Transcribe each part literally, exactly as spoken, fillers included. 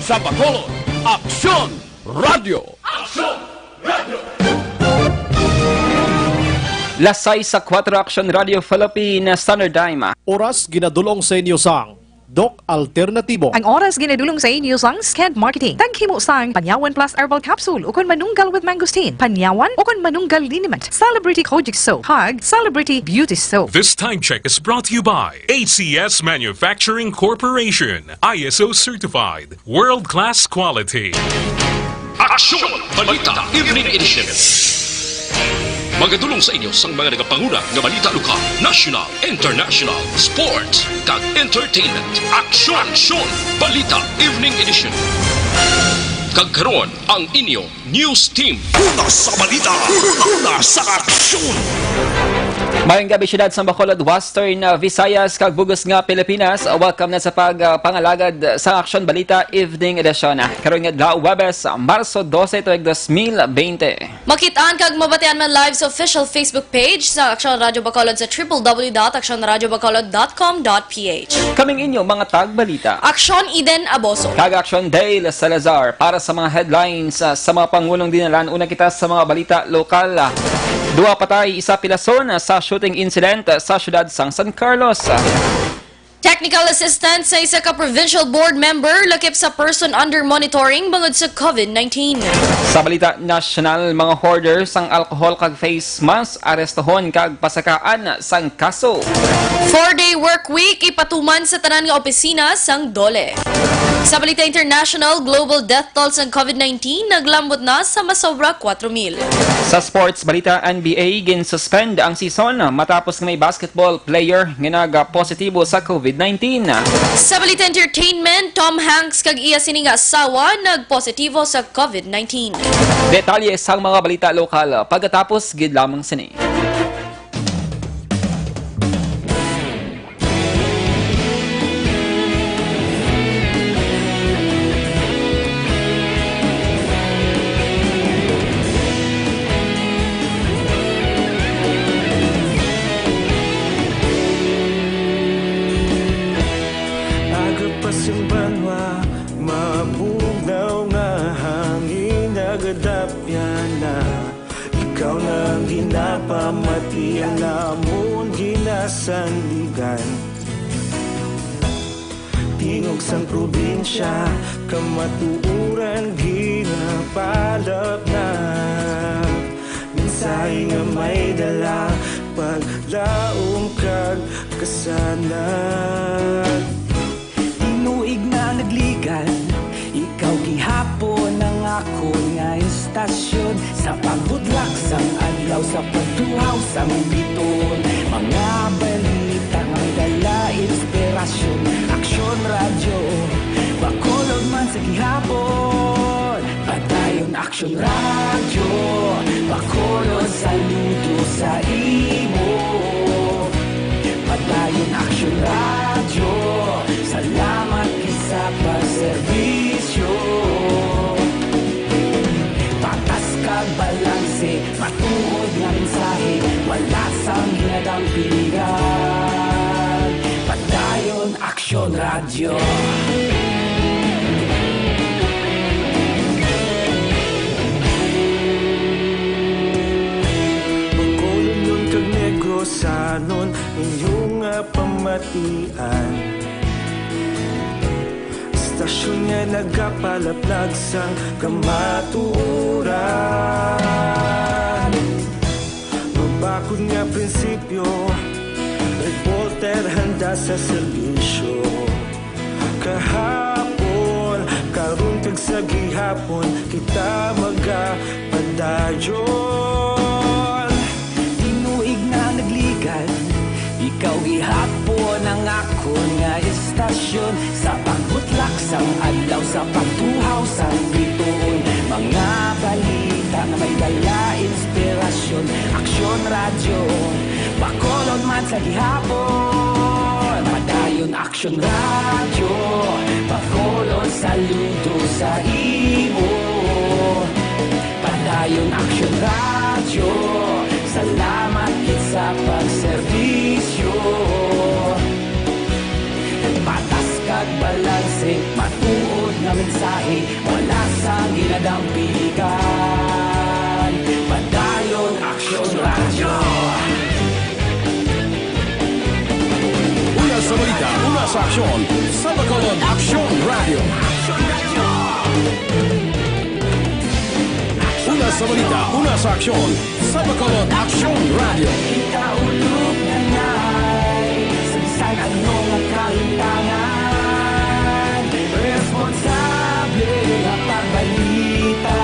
Sa Bacolod, Aksyon Radio. Aksyon Radio. Las sais sa kuwatro, Aksyon Radio Philippine Standard Time. Oras ginadulong sa inyo sang Doc Alternatibo. Ang oras ginadulong sa inyo sang Sked Marketing. Taghimo sang Panyawan Plus Herbal Capsule ukon Manunggal with Mangosteen. Panyawan ukon Manunggal Liniment. Celebrity Kojic Soap. Kag Celebrity Beauty Soap. This time check is brought to you by A C S Manufacturing Corporation, I S O certified, world-class quality. Aksyon! Balita Evening Edition. Magadulong sa inyo sang mga nagapanguna nga balita lokal, national, international, sports, kag entertainment. Aksyon! Aksyon! Balita Evening Edition. Kag karon, ang inyo news team. Una sa balita, una sa aksyon. Mayong gabi, siyudad sang Bacolod, Western, uh, Visayas, kag bug-os nga Pilipinas. Welcome na sa pag, uh, pangalagad sa Aksyon Balita Evening Edition. Karon nga adlaw, Huwebes, Marso dose, tuig dos mil bente. Makit-an kag mabatian man live sa official Facebook page sa Aksyon Radyo Bacolod sa triple W dot aksyon radyo bacolod dot com dot P H. Kaming inyo mga tagbalita. Aksyon Eden Aboso. Kag Aksyon Dale Salazar para sa mga headlines, ah, sa mga pangulong dinalan. Una kita sa mga balita lokal. Duha patay, isa pilason sa shooting incident sa siyudad sang San Carlos. Technical assistance sa isa ka provincial board member lakip sa person under monitoring bangod sa covid nineteen. Sa balita nasyonal, mga hoarder sang alcohol kag face mask arestohon kag pasakaan sang kaso. Four-day work week ipatuman sa tanan nga opisina sang DOLE. Sa balita international, global death toll sang covid nineteen naglambot na sa masobra kuwatro mil. Sa sports balita, N B A, gin-suspend ang season matapos nga may basketball player nga nagapositibo sa covid nineteen. Sa balita entertainment, Tom Hanks kag iya sini nga asawa nagpositibo sa covid nineteen. Detalye sang mga balita lokal pagkatapos gid lamang sini. Aga pa sing banwa, mabugnaw nga hangin nagadapyan na. Ikaw na ang ginapamati, ang amon ginasandigan. Tingog sang probinsya, kamatuoran ginapalapnap. Mensahe nga may dala, paglaom kag kasanag. Tinuig na nagligad, ikaw gihapon ang akon nga istasyon. Sa pagbudlak sang adlaw, sa pagtuhaw sang bituon, mga balita nga may dala inspirasyon. Aksyon Radyo, Bacolod man sa gihapon. Padayon Aksyon Radyo, Bacolod, saludo sa imo. Padayon Aksyon Radyo, salamat gid sa pagserbisyo. Patas kag balanse, matuod nga mensahe, wala sang ginadampigan. Padayon Aksyon Radyo. Bacolod kag Negrosanon, inyo nga pamatian. Istasyon nga nagapalaplag sang kamatuoran. Mabakod nga prinsipyo, reporter handa sa serbisyo. Kahapon, karon kag sa gihapon, kita magapadayon. Tinuig na nagligad, ikaw gihapon ang akon nga istasyon. Sa pagbutlak sang adlaw, sa pagtuhaw sang bituon, mga balita nga may dala inspirasyon. Aksyon Radyo, Bacolod man sa gihapon. Padayon Aksyon Radyo, Bacolod, saludo sa imo. Padayon Aksyon Radyo, salamat gid sa pagserbisyo. Patas kag balanse, matuod mensahe, wala sang ginadampigan. Padayon, Aksyon Radyo. Una sa balita, una sa aksyon, sa Bacolod, Aksyon Radyo. Una sa balita, una sa aksyon, sa Bacolod, Aksyon Radyo. Ikaulog na ngay, sa bisan ano nga kahitangan, responsable nga pagbalita,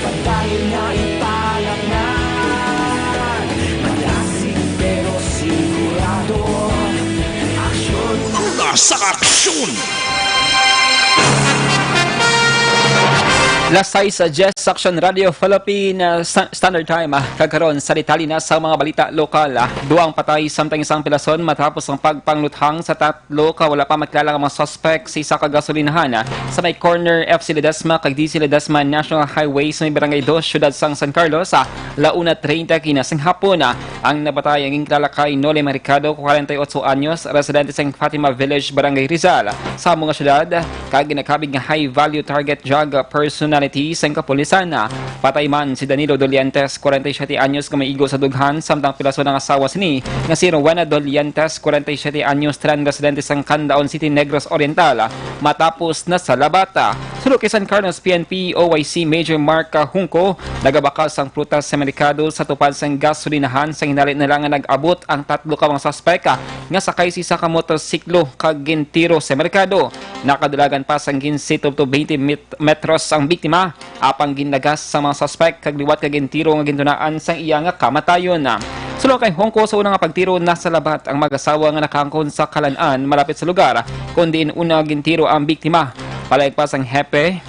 padayon nga ipalaknag. Malasig pero sigurado, aksyon. Una sa aksyon! Las sais sa Jess Action Radio Philippine, ah, Sta-, Standard Time, ah, kag karon sa detalye na sa mga balita lokal, ah. Duha ang patay samtang isang pilason matapos ang pagpangluthang sa tatlo ka wala pa makilala nga mga suspek sa isa ka gasolinahan, ah, sa may corner F C Ledesma kag D C Ledesma National Highway sa may Barangay Dos, siyudad sang San Carlos, ah, la una treinta kinasinghapon, ah. Ang nabatay ang ginkilala kay Noli Mercado, kwarenta y otso anyos, residente sa Fatima Village, Barangay Rizal, sa mga syudad, kag ginakabig nga high-value target drug personality sang kapulisan. Patay man si Danilo Dolientes, kwarenta y siyete anyos, nga may igo sa dughan, samtang pilason ang asawa sini nga si Rowena Dolientes, kwarenta y siyete anyos, tanan residente sang Candaon City, Negros Oriental, matapos na sa labat. Suno kay San Carlos P N P O Y C Major Mark Junco, nagabakal sang prutas sa merkado sa tupad sang gasolinahan, sa hinali na lang nga nag-abot ang tatlo ka mga suspek, ah, nga sakay sa isa ka motorsiklo kag gintiro sa merkado. Nakadulagan pa sang quince to twenty met-, metros ang biktima, apang ginlagas sa mga suspek kag liwat ka gintiro nga gintunaan sang iya nga kamatayon. Suno kay Junco, sa una nga pagtiro, nasa labat ang mag-asawa nga nakaangkon sa kalan-an malapit sa lugar, kon diin una gintiro ang biktima. Palaag pa sang hepe,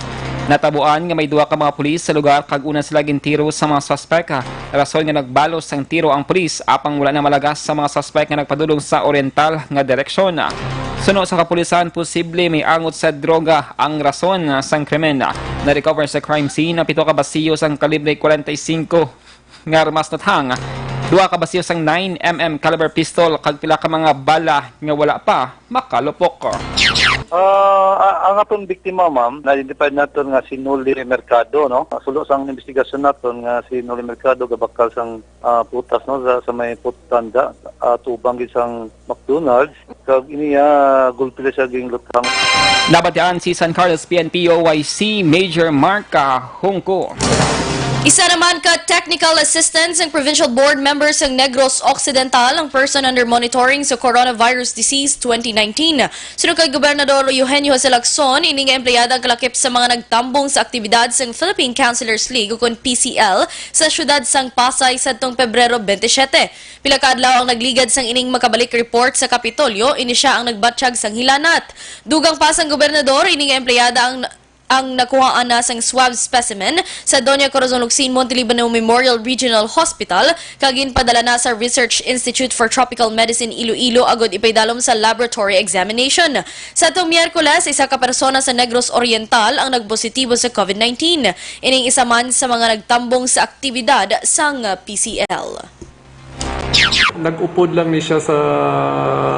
natabuan nga may duha ka mga pulis sa lugar kag una sila gintiro sa mga suspek, rason nga nagbalos sang tiro ang pulis, apang wala na malagas sa mga suspek nga nagpadulong sa oriental nga direksyon. Suno sa kapulisan, posible may angot sa droga ang rason sang krimen. Na-recover sa crime scene ang pito ka basiyo sang kalibre kwarenta y singko nga armas luthang, duha ka basiyo sang nine M M caliber pistol, kag pila ka mga bala nga wala pa makalupok. Ah, a-, ang aton biktima, ma'am, na-identify naton nga si Noli Mercado, no? Suno sang investigasyon naton nga si Noli Mercado gabakal sang, ah, putas, no, sa, sa may putanda, ah, tubang gid sang McDonald's, kag ini, ah, gulpi na siya ginluthang. Nabatian si San Carlos P N P O Y C Major Mark, ah, Junco. Isa naman ka technical assistant sang Provincial Board member sang Negros Occidental ang person under monitoring sa coronavirus disease twenty nineteen. Suno kay Gobernador Eugenio Jose Lacson, ini nga empleyada ang kalakip sa mga nagtambong sa aktibidad sang Philippine Councilors League, ukon P C L, sa siyudad sang Pasay sadtong Pebrero twenty-seven. Pila ka adlaw ang nagligad sang ining makabalik report sa Kapitolyo, ini sia ang nagbatyag sang hilanat. Dugang pa sang gobernador, ini nga empleyada ang, ang nakuhaan na sang swab specimen sa Doña Corazon Locsin Montelibano Memorial Regional Hospital kag ginpadala na sa Research Institute for Tropical Medicine Iloilo agud ipaidalom sa laboratory examination. Sa atong Miyerkules, isa ka persona sa Negros Oriental ang nagpositibo sa COVID nineteen. Ining isa man sa mga nagtambong sa aktibidad sang P C L. Nag-upod lang ni siya sa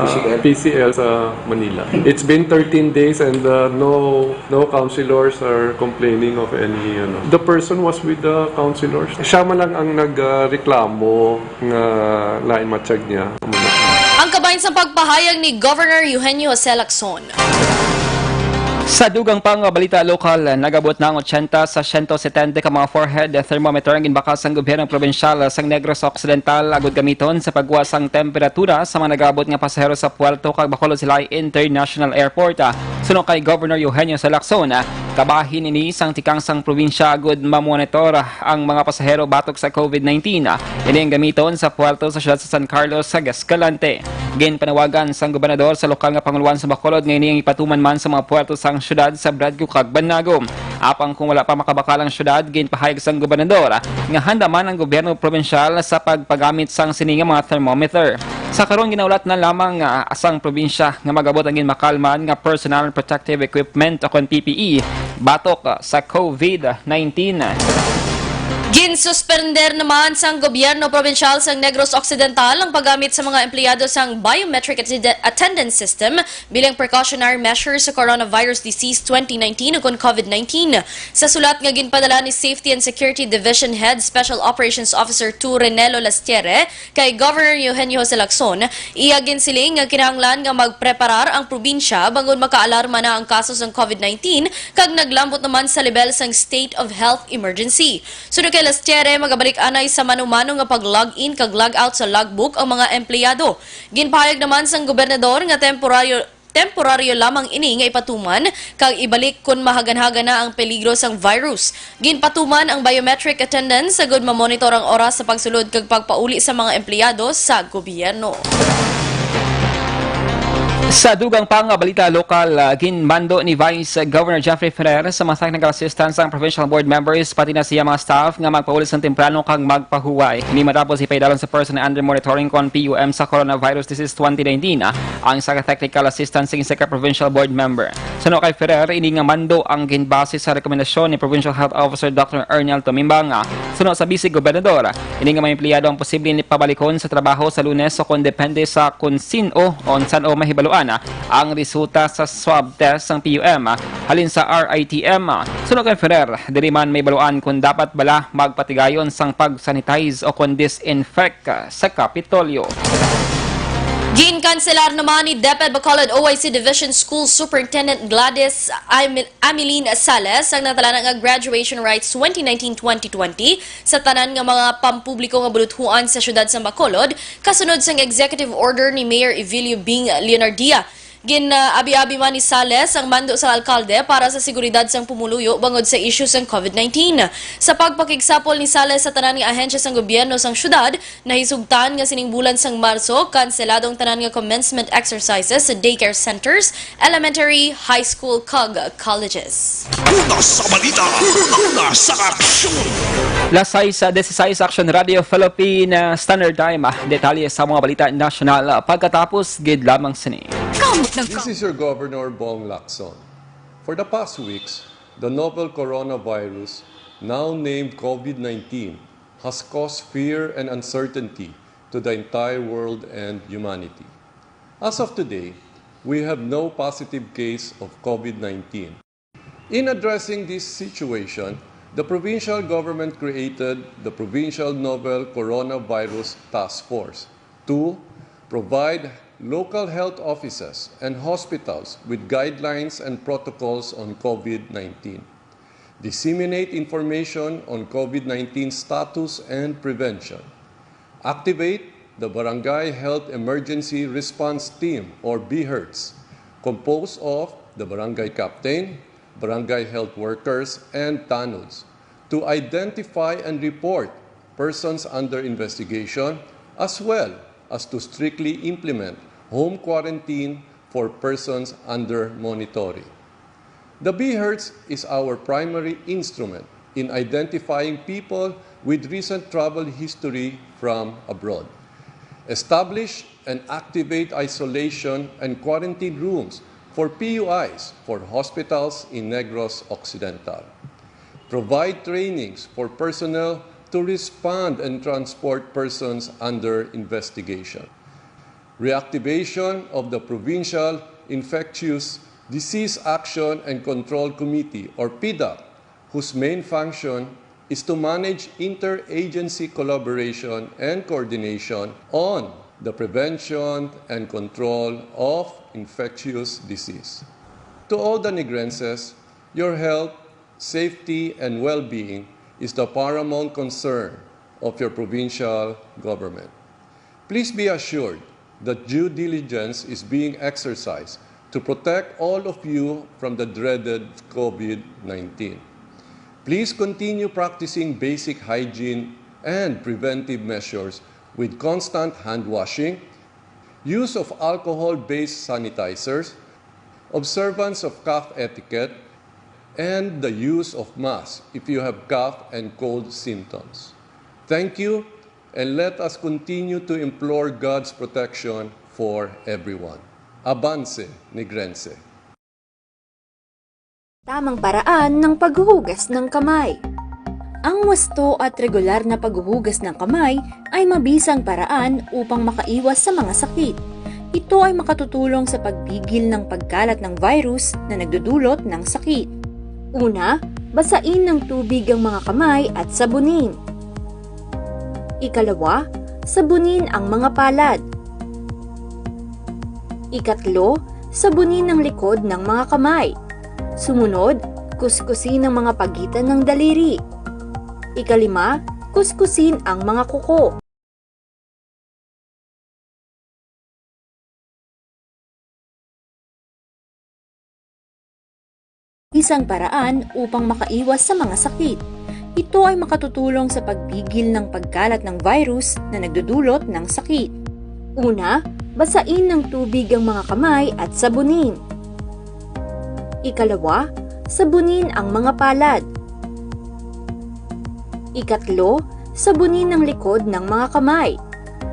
P C L? P C L sa Manila. It's been thirteen days and, uh, no, no counselors are complaining of any, ano. The person was with the counselors. Siya man lang ang nag, uh, reklamo nga lain matiyag niya. Ang kabahin sa pagpahayag ni Governor Eugenio Jose Lacson. Sa dugang pa nga balita lokal, nag-abot na ang ochenta sa siyento setenta ka mga forehead thermometer ang ginbakal sang gobyernong probinsyal sang Negros Occidental agud gamiton sa pagkuha sang temperatura sa mga nag-abot nga pasahero sa puerto kag Bacolod Silay International Airport. Suno kay Governor Eugenio Jose Lacson, kabahin ini sang tikang sang probinsya agud mamonitor ang mga pasahero batok sa COVID nineteen. Ini ang gamiton sa puerto sa siyudad sa San Carlos kag Escalante. Ginpanawagan sang gobernador sa lokal nga panguluan sa Bacolod nga ini ang ipatuman man sa mga puerto sang siyudad sa Bradco kag Banago. Apang kung wala pa makabakal ang siyudad, ginpahayag sang gobernador nga handa man ang gobyerno probinsyal sa pagpagamit sang sini nga mga thermometer. Sa karon, ginaulat na lamang, ah, sang probinsya nga mag-abot ang ginbakal man nga personal protective equipment, ukon P P E, batok, ah, sa COVID nineteen. Ginsuspender naman sang gobyerno probinsyal sang Negros Occidental ang paggamit sa mga empleyado sang biometric attend-, attendance system bilang precautionary measure sa coronavirus disease twenty nineteen ukon COVID nineteen. Sa sulat nga ginpadala ni Safety and Security Division Head Special Operations Officer two Renelo Lastiere kay Governor Eugenio Jose Lacson, iya ginsiling nga kinahanglan nga magpreparar ang probinsya bangod makaalarma na ang kaso sang COVID nineteen kag naglambot naman sa lebel sang state of health emergency. Suno kay Lastiere, magabalik anay sa mano-mano nga pag-log in kag log out sa logbook ang mga empleyado. Ginpahayag naman sang gobernador nga temporaryo, temporaryo lamang ini nga ipatuman kag ibalik kon mahaganhagan na ang peligro sang virus. Ginpatuman ang biometric attendance agud mamonitor ang oras sa pagsulod kag pagpauli sa mga empleyado sa gobyerno. Sa dugang pa nga balita lokal, ah, ginmando ni Vice Governor Jeffrey Ferrer sa mga technical assistants ang provincial board members pati na siya mga staff nga magpauli sang temprano kag magpahuway. Ini matapos ipaidalon sa personal under monitoring kon P U M sa coronavirus disease twenty nineteen, ah, ang isa ka technical assistant sa isa ka provincial board member. Suno kay Ferrer, ini nga mando ang ginbase sa rekomendasyon ni Provincial Health Officer Doctor Ernel Tomimbang. Suno sa Vice Gobernador, ini nga mga empleyado ang posible ni pabalikon sa trabaho sa Lunes o kon depende sa kon sin-o o san-o mahibaluan ang resulta sa swab test sang P U M halin sa R I T M. Suno kay Ferrer, diri man mahibaluan kon dapat bala magpatigayon sang pag-sanitize o kon disinfect sa Kapitolyo. Ginkanselar naman ni DepEd Bacolod O I C Division School Superintendent Gladys Amil-, Ameline Sales ang natalana nga graduation rites twenty nineteen twenty twenty sa tanan nga mga pampubliko nga buluthuan sa siyudad sa Bacolod, kasunod sang Executive Order ni Mayor Evilio Bing Leonardia. Gin-abi-abi man ni Sales ang mando sang alkalde para sa seguridad sang pumuluyo bangod sa isyu sang COVID nineteen. Sa pagpakigsapol ni Sales sa tanan nga ahensya sang gobyerno sang siyudad, nahisugtan nga sining bulan sang Marso, kanselado ang tanan nga commencement exercises sa daycare centers, elementary, high school, kag colleges. Una sa balita, una sa aksyon. Las sais dieciséis, Action Radio Philippine Standard Time. Detalye sa mga balita nasyonal pagkatapos gid lamang sini. This is your Governor Bong Lacson. For the past weeks, the novel coronavirus, now named COVID nineteen, has caused fear and uncertainty to the entire world and humanity. As of today, we have no positive case of COVID nineteen. In addressing this situation, the provincial government created the Provincial Novel Coronavirus Task Force to provide local health offices and hospitals with guidelines and protocols on COVID nineteen, disseminate information on COVID nineteen status and prevention, activate the Barangay Health Emergency Response Team, or BHERTs, composed of the barangay captain, barangay health workers, and tanods to identify and report persons under investigation, as well as to strictly implement home quarantine for persons under monitoring. The BHERTs is our primary instrument in identifying people with recent travel history from abroad. Establish and activate isolation and quarantine rooms for P U Is for hospitals in Negros Occidental. Provide trainings for personnel to respond and transport persons under investigation. Reactivation of the Provincial Infectious Disease Action and Control Committee, or PIDAC, whose main function is to manage interagency collaboration and coordination on the prevention and control of infectious disease. To all the Negrenses, your health, safety, and well-being is the paramount concern of your provincial government. Please be assured that due diligence is being exercised to protect all of you from the dreaded COVID nineteen. Please continue practicing basic hygiene and preventive measures with constant hand washing, use of alcohol-based sanitizers, observance of cough etiquette, and the use of masks if you have cough and cold symptoms. Thank you, and let us continue to implore God's protection for everyone. Avance, Negrense. Tamang paraan ng paghuhugas ng kamay. Ang wasto at regular na paghuhugas ng kamay ay mabisang paraan upang makaiwas sa mga sakit. Ito ay makatutulong sa pagpigil ng pagkalat ng virus na nagdudulot ng sakit. Una, basain ng tubig ang mga kamay at sabunin. Ikalawa, sabunin ang mga palad. Ikatlo, sabunin ang likod ng mga kamay. Sumunod, kuskusin ang mga pagitan ng daliri. Ikalima, kuskusin ang mga kuko. Isang paraan upang makaiwas sa mga sakit. Ito ay makatutulong sa pagpigil ng pagkalat ng virus na nagdudulot ng sakit. Una, basain ng tubig ang mga kamay at sabunin. Ikalawa, sabunin ang mga palad. Ikatlo, sabunin ang likod ng mga kamay.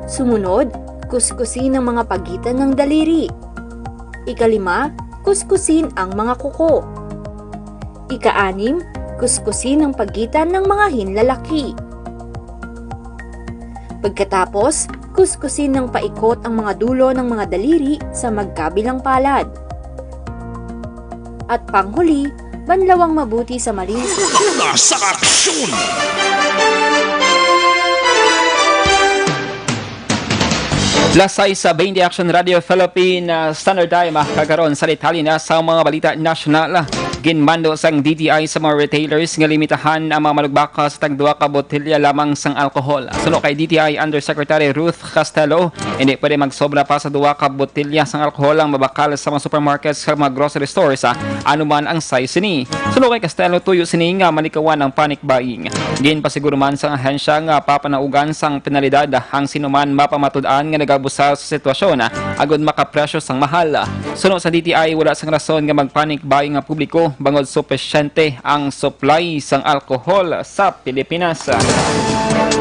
Sumunod, kuskusin ang mga pagitan ng daliri. Ikalima, kuskusin ang mga kuko. Ikaanim, kuskusin ang pagitan ng mga hinlalaki. Pagkatapos, kuskusin ng paikot ang mga dulo ng mga daliri sa magkabilang palad. At panghuli, banlawang mabuti sa malinis. Una sa aksyon! Las sais sa twenty Action Radio Philippine, ah, Standard Time, ah, kag karon sa detalye na sa mga balita nasyonal. Ginmando sang D T I sa mga retailers nga limitahan ang mga malugbaka sa tagduha ka botelya lamang sang alcohol. Suno kay D T I Undersecretary Ruth Castelo, hindi pwede magsobra pa sa duha ka botelya sang alcohol ang mabakal sa mga supermarkets kag mga grocery stores, ah, ano man ang size sini. Suno kay Castelo, tuyo sini nga malikawan ang panic buying. Ginpasiguro man sang ahensya nga papanaugan sang penalidad ang sinuman mapamatud-an nga nag-abusar sa sitwasyon, agod makapresyo sang mahal. Suno sa D T I, wala sang rason nga mag-panic buying ang publiko bangod supisyente ang supply sang alcohol sa Pilipinas.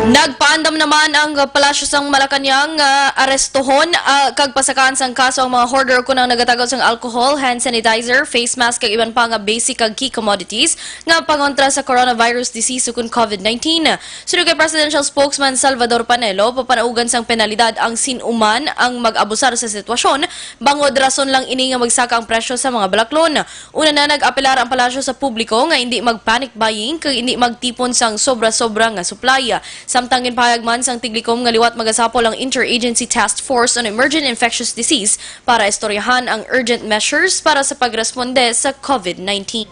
Nagpaandam naman ang Palasyo sang Malacañang nga arestohon, ah, kag pasakaan sang kaso ang mga hoarder ukon ang nagatagaw sang alcohol, hand sanitizer, face mask, kag iban pa nga basic kag key commodities nga pangontra sa coronavirus disease ukon COVID nineteen. Suno kay Presidential Spokesman Salvador Panelo, papanaugan sang penalidad ang sin-o man ang mag-abusar sa sitwasyon, bangod rason lang ini nga magsaka ang presyo sa mga balaklon. Una na, nag-apelar ang palasyo sa publiko nga indi mag-panic buying kag indi magtipon sang sobra-sobra nga supply. Samtang ginpahayag man sang Tiglikom nga liwat magasapol ang Interagency Task Force on Emerging Infectious Disease para istoryahan ang urgent measures para sa pagresponde sa COVID nineteen.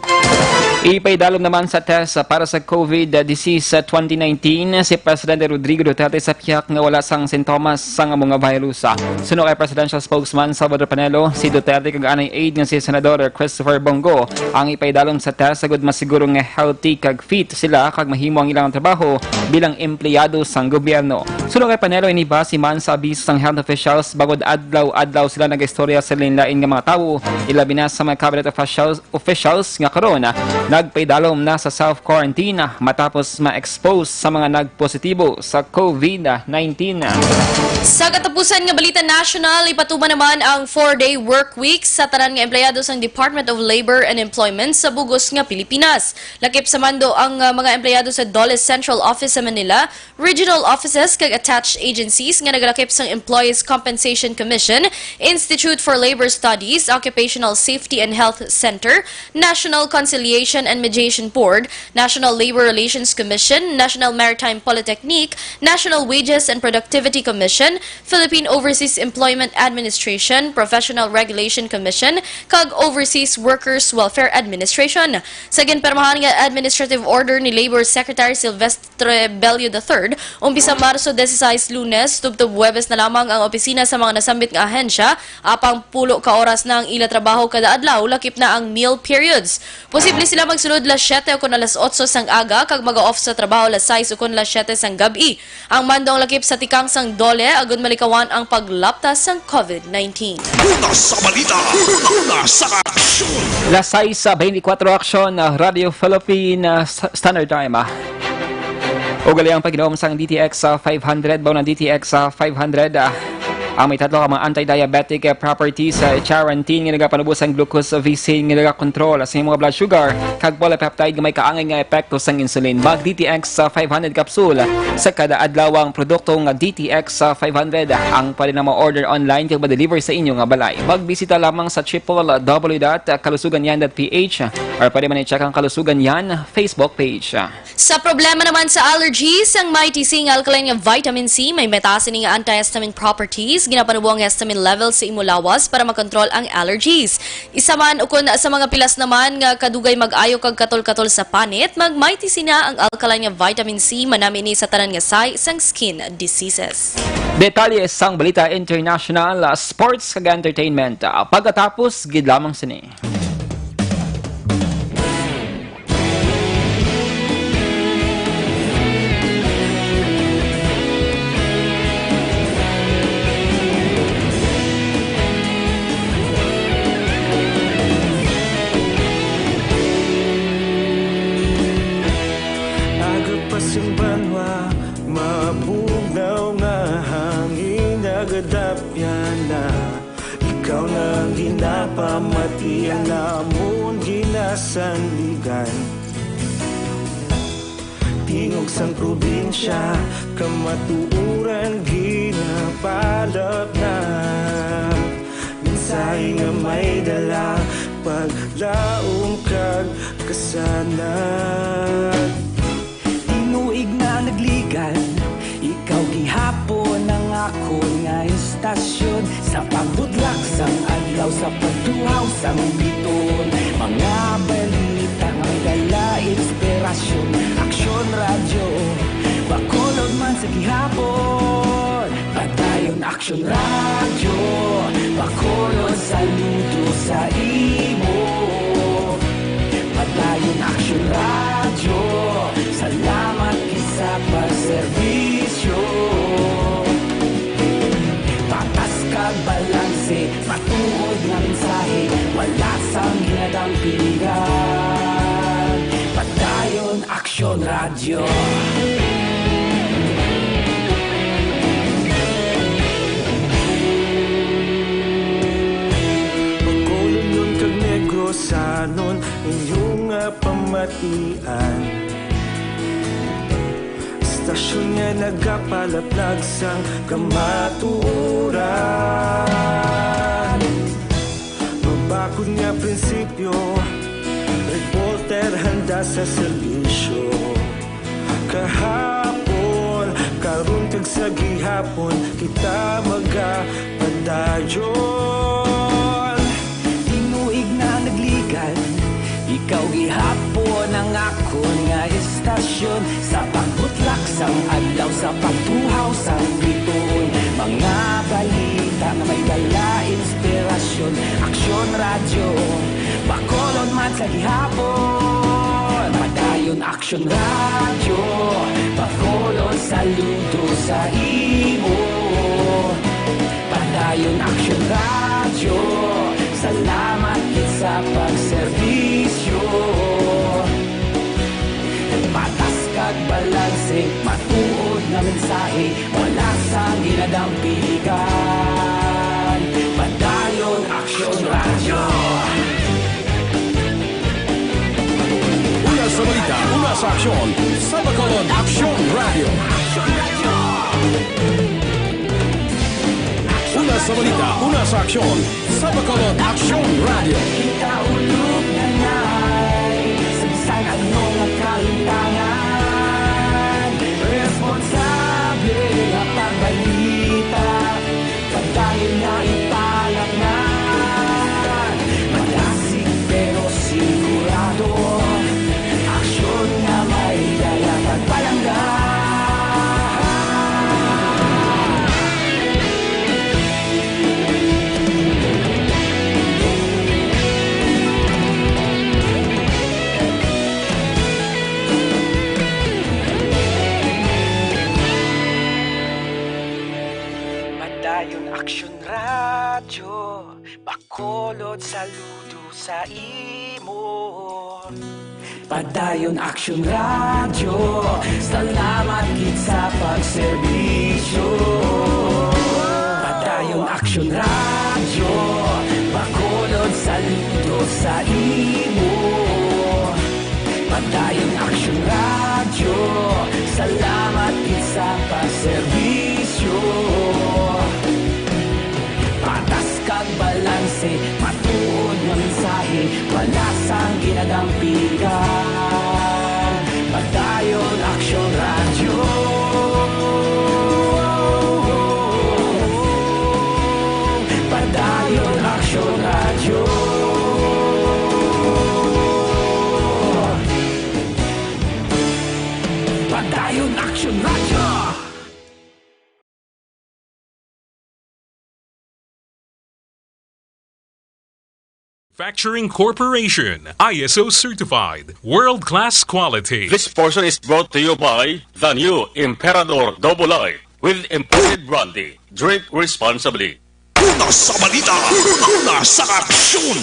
Ipaidalom naman sa test para sa COVID disease sa twenty nineteen si Presidente Rodrigo Duterte sa pihak nga wala sang sintomas sang amo nga virus. Suno kay Presidential Spokesman Salvador Panelo, si Duterte kag anay aide nga si Senador Christopher Bong Go ang ipaidalom sa test agud masiguro nga healthy kag fit sila kag mahimo ang ilang trabaho bilang empleyado sang gobyerno. Suno kay Panelo, ini base man sa abiso sang health officials bangod adlaw-adlaw sila nagaistorya sa lain-lain nga mga tawo, ilabi na sa mga cabinet officials, officials nga karon nagpaidalom na sa self-quarantine matapos ma-expose sa mga nagpositibo sa COVID nineteen. Sa katapusan nga balita nasyonal, ipatuman naman ang four-day work week sa tanan nga empleyado sang Department of Labor and Employment sa bug-os nga Pilipinas. Lakip sa mando ang, uh, mga empleyado sa DOLE Central Office sa Manila, regional offices kag attached agencies nga nagalakip sang Employees Compensation Commission, Institute for Labor Studies, Occupational Safety and Health Center, National Conciliation and Mediation Board, National Labor Relations Commission, National Maritime Polytechnique, National Wages and Productivity Commission, Philippine Overseas Employment Administration, Professional Regulation Commission, kag Overseas Workers Welfare Administration. Sa ginpirmahan nga administrative order ni Labor Secretary Silvestre Bello the third, umpisa Marso dieciséis, Lunes, tubtob Huwebes na lamang ang opisina sa mga nasambit nga ahensya, apang pulo ka oras na ang ila trabaho kada adlaw, lakip na ang meal periods. Posible sila magsulod las siete ukon alas otso sang aga kag mag-off sa trabaho las sais ukon las siete sang gab-i. Ang mando ang lakip sa tikang sang DOLE agud malikawan ang paglaptas sang COVID nineteen. Una sa balita, una sa aksyon. Las sais sa twenty-four aksyon, ah, Radio Philippine, ah, S-, Standard Time, ah. Ug gali ang pag-inom sang D T X, ah, five hundred, baw na D T X, ah, five hundred, ah. Ang may tatlo ka mga anti-diabetic, eh, properties, eh, charantin nga nagapanubo sang glucose, vicin nga nagakontrol sa imong blood sugar, kag polypeptide nga may kaangay nga epekto sang insulin. Mag D T X, ah, five hundred capsule sa kada adlaw ang produkto nga D T X, ah, five hundred. Ang pwede na ma-order online kag ma-deliver sa inyo nga balay. Magbisita lamang sa triple W dot kalusugan yan dot P H or pwede man i-check ang Kalusugan Yan Facebook page. Sa problema naman sa allergies, ang Mighty C nga alkaline nga vitamin C may metabolizing nga antihistamine properties, ginapanubo ang histamine level sa imo lawas para makontrol ang allergies. Isa man ukon sa mga pilas naman nga kadugay mag-ayo kag katol-katol sa panit, mag-Mighty C na ang alkaline nga vitamin C, manami ini sa tanan nga sahi sang skin diseases. Detalye sang balita international, sports kag entertainment, pagkatapos gid lamang sini. Aga pa sing banwa, mabugnaw nga hangin, nagadapyan na. Ikaw na ang ginapamati, ang amon ginasandigan. Tingog sang probinsya, kamatuoran ginapalapnag. Mensahe nga may dala, paglaom kag kasanag. Tinuig na nagligad, ikaw gihapon ang akon nga istasyon. Sa pagbutlak sang adlaw, sa pagtuhaw sang biton, mga balita nga may dala inspirasyon. Aksyon Radyo, Bacolod man sa gihapon. Padayon Aksyon Radyo, Bacolod, saludo sa imo. Padayon Aksyon Radyo, salamat gid sa pagserbisyo. Patas kag balanse, matuod nga mensahe, wala sang ginadampigan. Padayon Aksyon Radyo. Bacolodnon kag Negrosanon, inyo nga pamatian. Istasyon nga nagapalaplag sang kamatuoran. Mabakod nga prinsipyo, reporter handa sa serbisyo. Kahapon, karon kag sa gihapon, kita magapadayon. Tinuig na nagligad, ikaw gihapon ang akon nga istasyon. Sa pagbutlak sang adlaw, sa pagtuhaw sang bituon, mga balita nga may dala inspirasyon. Aksyon Radyo, Bacolod man sa gihapon. Padayon Aksyon Radyo, Bacolod, saludo sa imo. Padayon Aksyon Radyo, salamat gid sa pagserbisyo. Patas kag balanse, matuod nga mensahe, wala sang ginadampigan. Padayon Aksyon Radyo. Una sa balita, una sa aksyon, sa Bacolod Aksyon Radyo. Una sa balita, una sa aksyon, sa Bacolod Aksyon Radyo. Kita ulog na nay, sa bisan ano nga kalintangan, responsable nga pagbalita, padayon na ipalapngan. Madasig pero sigurado, aksyon nga may dala kag palangga. Padayon Aksyon Radyo, Bacolod, saludo sa imo. Padayon Aksyon Radyo, salamat gid sa pagserbisyo. Padayon Radyo, Bacolod, saludo sa imo. Padayon Aksyon Radyo, salamat gid sa pagserbisyo. Patas kag balanse, matuod nga mensahe, balasang ginadampigan. Padayon Aksyon Radyo. Padayon Aksyon Radyo. Padayon Aksyon Radyo. Manufacturing Corporation, I S O certified, world-class quality. This portion is brought to you by the new Emperador Double Light with imported brandy. Drink responsibly. Una sa balita, una sa aksyon.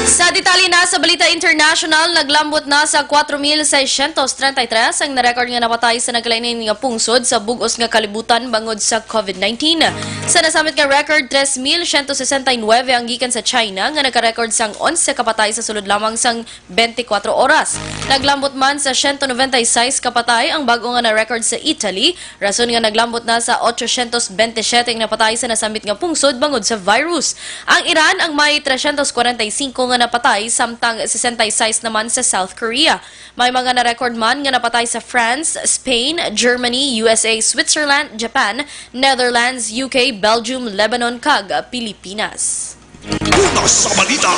Sa detalye na sa balita international, naglambot na sa kwatro mil seiscientos treinta y tres ang na-record nga napatay sa nagkalain-lain nga pungsod sa bug-os nga kalibutan bangod sa covid nineteen. Sa nasambit nga record, tres mil siyento sesenta y nuebe ang gikan sa China nga nagka-record sang onse ka patay sa sulod lamang sang twenty-four oras. Naglambot man sa siyento nobenta y seis ka patay ang bag-o nga na-record sa Italy, rason nga naglambot na sa otsosyentos bente siyete ang napatay sa nasambit nga pungsod bangod sa virus. Ang Iran ang may tresyentos kwarenta y singko nga napatay, samtang sesenta y seis naman sa South Korea. May mga na-record man nga napatay sa France, Spain, Germany, U S A, Switzerland, Japan, Netherlands, U K, Belgium, Lebanon, kag Pilipinas. Una sa balita,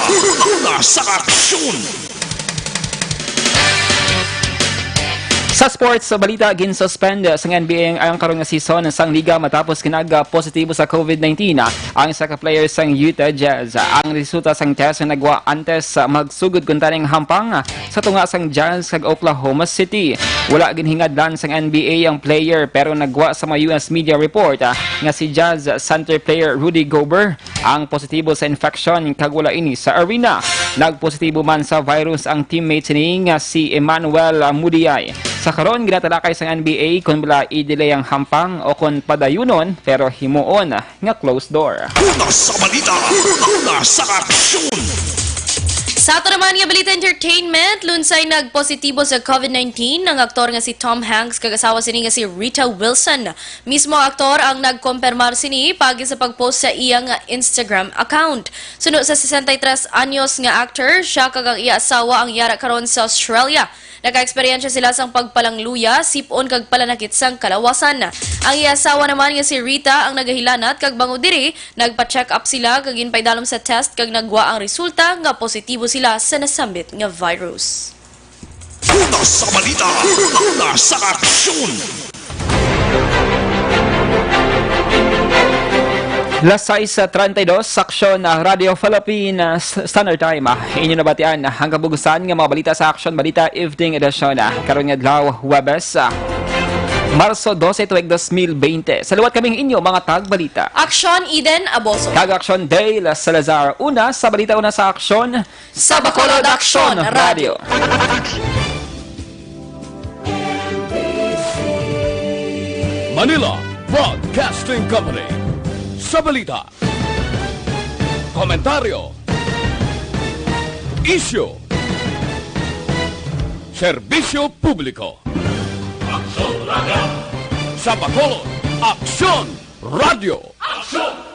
una sa aksyon. Sa sports balita, ginsuspend sang N B A ang, ang karon nga season sang liga matapos kinag-, ah, positibo sa covid nineteen, ah, ang isa ka player sang Utah Jazz. Ang resulta sang test nga nagwa antes, ah, magsugod kuntani ang hampang, ah, sa tunga sang Jazz kag Oklahoma City. Wala ginhingadlan sang N B A ang player, pero nagwa sa mga U S media report, ah, nga si Jazz center player Rudy Gobert ang positibo sa infection kag wala ini sa arena. Nagpositibo man sa virus ang teammate sini nga si Emmanuel Mudiay. Sa karon, ginatalakay sang N B A kon bala i-delay ang hampang o kon padayunon pero himuon nga closed door. Una sa balita, una sa aksyon. Sa ato naman nga balita entertainment, lunsay nagpositibo sa covid nineteen ang aktor nga si Tom Hanks kag asawa sini nga si Rita Wilson. Mismo ang aktor ang nagkompermar sini paagi sa pag-post sa iya nga Instagram account. Suno sa sesenta y tres anyos nga actor, siya kag ang iya asawa ang yara karon sa Australia. Nakaeksperyensya sila sang pagpalangluya, sip-on kag palanakit sang kalawasan. Ang iya asawa naman nga si Rita ang nagahilanat kag bangod diri, nagpa-check up sila kag ginpaidalom sa test kag nagwa ang resulta nga positibo sila sa nasambit nga virus. Una sa balita, una sa aksyon. Las sais treinta y dos, sa Aksyon, ah, Radio Philippines, ah, Standard Time. Ah, inyo nabatian, ah, ang kabug-usan nga mga balita sa Aksyon Balita Evening Edition, ah, karon nga adlaw, Huwebes, ah, Marso dose, tuig dos mil bente. Sa liwat kami ang inyo mga tagbalita. Aksyon, Eden Aboso. Kag Aksyon, Dale Salazar. Una sa balita, una sa aksyon, sa Bacolod Aksyon Radio. Manila Broadcasting Company. Sa balita, komentaryo, isyu, serbisyo publiko. Aksyon Radio. Sa Bacolod, Aksyon Radio. Aksyon!